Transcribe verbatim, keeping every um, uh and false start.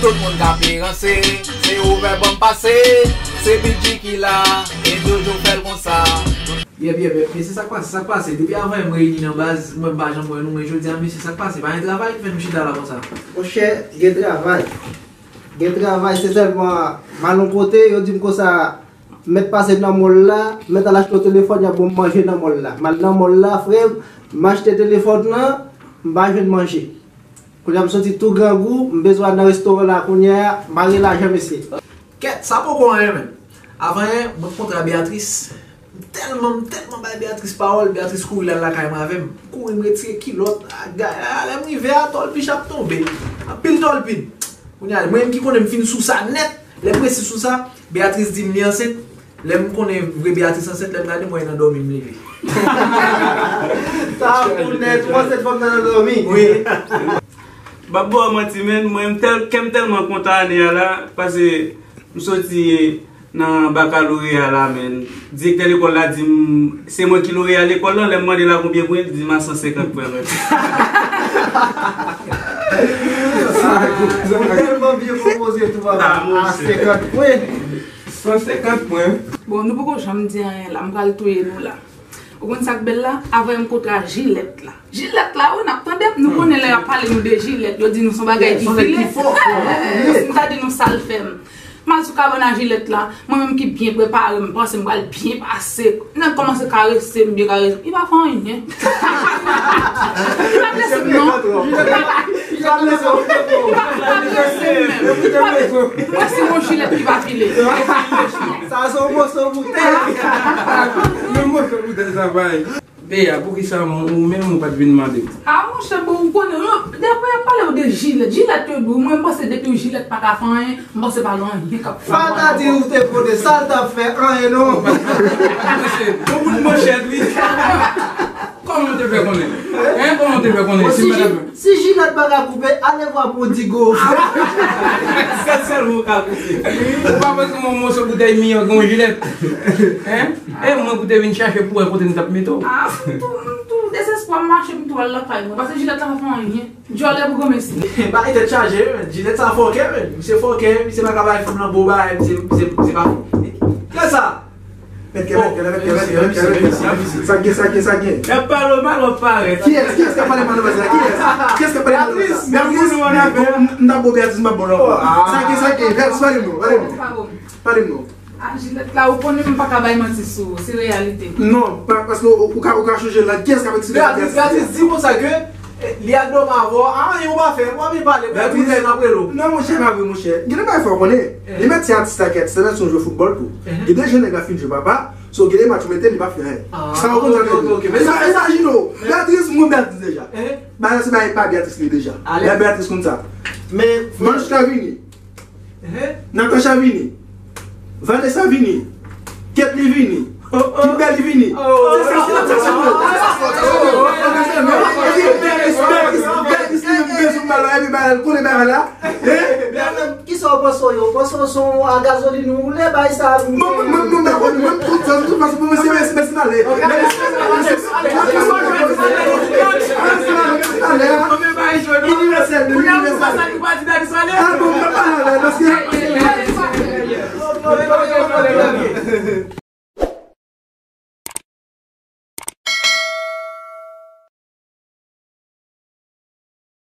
Tout moun k ap ranse, se ouvè ban m pase. Se Bidji ki la, e Jojo fè l konsa. Yep, yep, yep. Men se sa k pase, sa k pase. Depi avan m reyini nan baz, mwen m pa janm wè nou, men jodi a, mesye, sa k pase? Pa gen travay ki fè nou chita la konsa? Monchè, gen travay. Gen travay, se sèlman m al yon kote, yo di m konsa, mèt pase nan mòl la, mèt al achte yon telefòn, y ap ban m manje nan mòl la. M al nan mòl la, frè m, m achte telefòn nan, m pa jwenn manje. Kounye a m santi tou grangou, m bezwen al nan restoran la kounye a, m pa gen lajan, mesye. Kèt, sa poko anyen, menm. Avan yè, mwen kontre a Beatrice. M tèlman, m tèlman bay Beatrice pawòl, Beatrice kouri l al lakay mwen avè m. M kouri, m retire kilòt, a, ga-, a, lè m rive a, tòlpich ap tonbe. Anpil tòlpin. Kounye a, mwen menm ki konnen m fin sou sa nèt, lè m resi sou sa, Beatrice di m li ansent. Lè m konnen vre Beatrice ansent, lè m gade, m wè nan dòmi m leve. Sa ap fou nèt, ou ansent fanm nan nan dòmi. Wi. M ap ba w manti, menn, mwen, m tèl, kè m tèlman kontan ane a la, paske m soti nan bakaloreya la, menn. Direktè lekòl la di m, se mwen ki loreya lekòl lan, lè m mande l a konbyen pwen, li di m a san senkant pwen, menn. Ou tèlman byen konpoze tou, papa, a senkant pwen. San senkant pwen. Bon, nou poko janm di anyen la, m pral touye nou la. Ou konn sa k bèl la? Avan m kontre a Jilèt la. Jilèt la, wi, n ap tande m. Nou konnen lè y ap pale nou de Jilèt, yo di nou se yon bagay ki file. Yes, m ta di nou sa l fè m. M al sou kabann a Jilèt la, mwen menm ki byen prepare, m panse m pral byen pase. Nèg kòmanse karese m, byen karese m. Li pa fè anyen. Li pa blese m, non. Li pa blese m. Li pa blese m menm. Mwen se yon Jilèt ki pa file. Sa se yon moso boutèy. Yon moso boutèy sa bay. Beya, poukisa ou menm ou pa t vin mande m? A, monchè, bon, ou konnen, non, dèfwa y ap pale w de Jilèt. Jilèt yo di w, mwen, m panse depi w Jilèt pa ka fè anyen, m panse pa gen anyen k ap fè. Sa ta di ou te konnen, sa l t ap fè, anyen non. Monchè, bon bout manchèt, wi. Kòman w te fè konnen? Hein, kòman w te fè konnen? Bon, si Jilèt pa ka koupe, ale vwa Pwodigo. Sèl, sèlman ou ka koupe. Ou pa panse yon moso boutèy miyò gen yon Jilèt? Hein? E mwen pou te vin chache pou wè kote m t ap mete w. A, m tou, m tou dezespwa, m mache, m tou al lakay mwen. Paske Jilèt la pa fè anyen. Djòlè pou granmesi. Bagay tèt chaje, wi, men. Jilèt sa fòkè, men. Misye fòkè, misye pa ka bay fanm nan bon bagay, misye, misye, misye pa fòkè. Kiyès sa? Mèt kè, mèt kè, mèt kè, mèt kè, mèt kè, mèt kè. Sa gen, sa gen, sa gen. Y ap pale w mal, w ap parèt. Kiyès, kiyès k ap pale mal nan baz la? Kiyès? Kiyès k ap pale mal nan baz la? Beatrice, m t ap bon, Beatrice, m p ap bon non. Sa gen, sa gen. Beatrice, pale m non, pale m non. Pale m non. A, Jilèt la, ou konnen m pa ka bay manti sou ou, se reyalite. Non, pa, paske ou, ou ka, ou ka chonje la, kiyès k ap eksplike Beatrice, Beatrice, di konsa ke, eh, li al dòmi avè w, a, anyen ou pa fè, ou pa vin pale, Beatrice, kounye a n ap rele w. Non, monchè, pa vre, monchè. Gen de bagay fò w konnen. Li mèt se atis la ki atis la, mèt se yon jwè foutbòl tou. Gen de jèn nèg la fin jwe papa, so gen de match ou mete, li pa fè anyen. Sa ou konn sa vle di. Sa, sa, Jino, Beatrice, mwen Beatrice deja. Bagay la se bagay pa Beatrice li deja. Lè Beatrice konn sa. Men, Vanessa vini. Natacha vini. Vanessa vini. Ketly vini. Kimberly vini. Se sa fòt, se sa fòt. Kimberly, Kimberly, Kimberly, Kimberly, konnen bagay la. Kisa w panse w ye? W panse w se yon a gazolin ou woule bay sa? Mwen, mwen, mwen, mwen, mwen, mwen, tout sa, tout fason, mwen, se, se, se, se, Inivèsèl, de inivèsèl. Ah bon, mwen pa la, paske